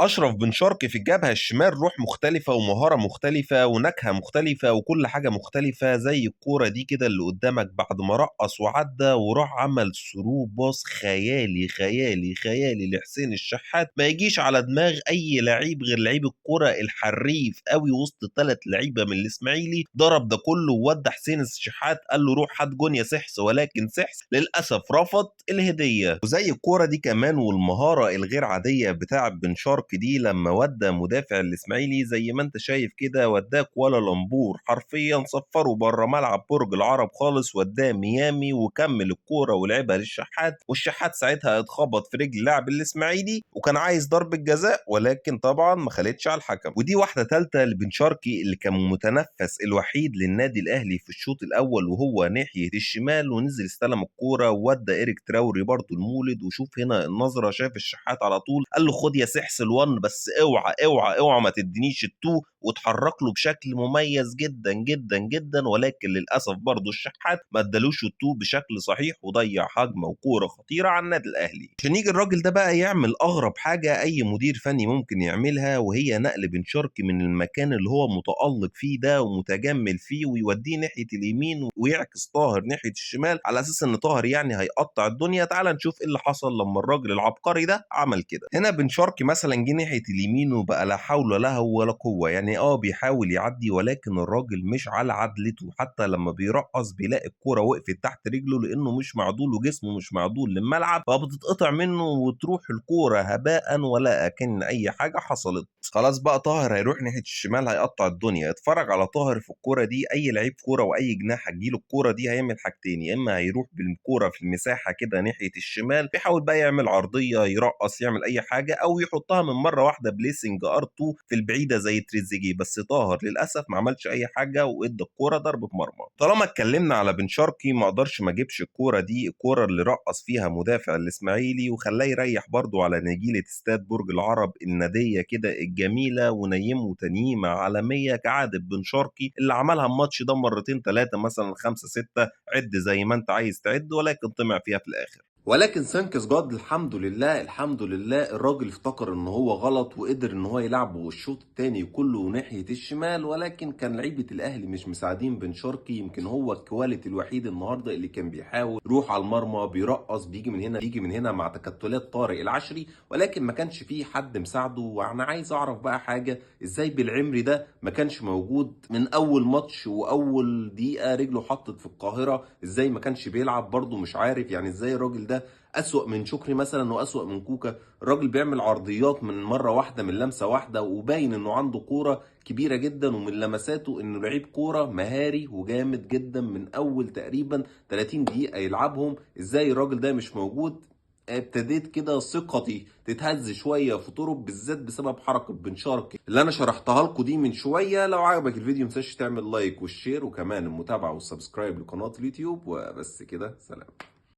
اشرف بن شرقي في الجبهة الشمال روح مختلفة ومهارة مختلفة ونكهه مختلفة وكل حاجة مختلفة، زي الكورة دي كده اللي قدامك بعد ما رقص وعدى وراح عمل through pass خيالي خيالي خيالي لحسين الشحات، ما يجيش على دماغ اي لعيب غير لعيب الكورة الحريف قوي وسط 3 لعيبة من الاسماعيلي. ضرب ده كله وودى حسين الشحات قال له روح هات جون يا سحس، ولكن سحس للاسف رفض الهدية. وزي الكورة دي كمان والمهاره الغير عادية بتاع بن شرقي دي لما ودى مدافع الاسماعيلي زي ما انت شايف كده، وداه كوالالمبور حرفيا، صفرة بره ملعب برج العرب خالص، وداه ميامي وكمل الكورة ولعبها للشحات، والشحات ساعتها اتخبط في رجل لاعب الاسماعيلي وكان عايز ضربه جزاء، ولكن طبعا ما خلتش على الحكم. ودي واحدة ثالثة لبن شرقي اللي كان متنفس الوحيد للنادي الاهلي في الشوط الاول وهو ناحية الشمال، ونزل استلم الكورة وودى ايريك تراوري برضه المولد. وشوف هنا النظرة، شاف الشحات على طول قال له خد يا سحس ال one، بس اوعى اوعى اوعى ما تدينيش ال two، واتحرك له بشكل مميز جدا جدا جدا، ولكن للاسف برضه الشحات ما ادالوش ال two بشكل صحيح وضيع هجمة وكوره خطيرة على النادي الاهلي. عشان يجي الراجل ده بقى يعمل اغرب حاجة اي مدير فني ممكن يعملها، وهي نقل بن شرقي من المكان اللي هو متالق فيه ده ومتجمل فيه ويوديه ناحية اليمين ويعكس طاهر ناحية الشمال على اساس ان طاهر يعني هيقطع الدنيا. تعال نشوف ايه اللي حصل لما الراجل العبقري ده عمل كده. هنا بن شرقي مثلا جه ناحية اليمين وبقى لا حول له ولا قوة، يعني بيحاول يعدي ولكن الراجل مش على عدلته، حتى لما بيرقص بيلاقي الكورة وقفت تحت رجله لانه مش معدول وجسمه مش معدول للملعب، فبتتقطع منه وتروح الكورة هباء ولا اكن اي حاجة حصلت. خلاص بقى طاهر هيروح ناحية الشمال هيقطع الدنيا. اتفرج على طاهر في الكورة دي، اي لعيب كورة واي جناح هتجيله الكورة دي هيعمل حاجتين، يا اما هيروح بالكورة في المساحة كده ناحية الشمال بيحاول بقى يعمل عرضية يرقص يعمل اي حاجة، او يحطها من مرة واحدة placing R2 في البعيدة زي تريزيجيه، بس طاهر للاسف ما عملش اي حاجة وادى الكورة ضربه مرمى. طالما اتكلمنا على بن شرقي ما اقدرش ما اجيبش الكورة دي، الكورة اللي رقص فيها مدافع الاسماعيلي وخلاه يريح برضه على نجيله استاد برج العرب الندية كده الجميلة ونيمه تنيمه عالمية كعادة بن شرقي اللي عملها الماتش ده مرتين 3 مثلا 5 6، عد زي ما انت عايز تعد، ولكن طمع فيها في الاخر. ولكن thanks God الحمد لله الحمد لله الراجل افتكر ان هو غلط وقدر ان هو يلعبه الشوط الثاني كله ناحية الشمال، ولكن كان لعيبة الاهلي مش مساعدين بن شرقي. يمكن هو ال quality الوحيد النهارده اللي كان بيحاول يروح على المرمى، بيرقص، بيجي من هنا بيجي من هنا مع تكتلات طارق العشري، ولكن ما كانش فيه حد مساعدة. وانا عايز اعرف بقى حاجة، ازاي بالعمري ده ما كانش موجود من اول ماتش واول دقيقة رجله حطت في القاهرة؟ ازاي ما كانش بيلعب برده؟ مش عارف يعني ازاي الراجل ده أسوأ من شكري مثلا وأسوأ من كوكا. الراجل بيعمل عرضيات من مرة واحدة من لمسة واحدة، وباين انه عنده كورة كبيرة جدا، ومن لمساته انه لعيب كورة مهاري وجامد جدا من اول تقريبا 30 دقيقة يلعبهم. ازاي الراجل ده مش موجود؟ ابتديت كده ثقتي تتهز شوية في طرق، بالذات بسبب حركة بن شرقي اللي انا شرحتها لكم دي من شوية. لو عجبك الفيديو متنساش تعمل like وال share وكمان المتابعة وال subscribe لقناه اليوتيوب. وبس كده، سلام.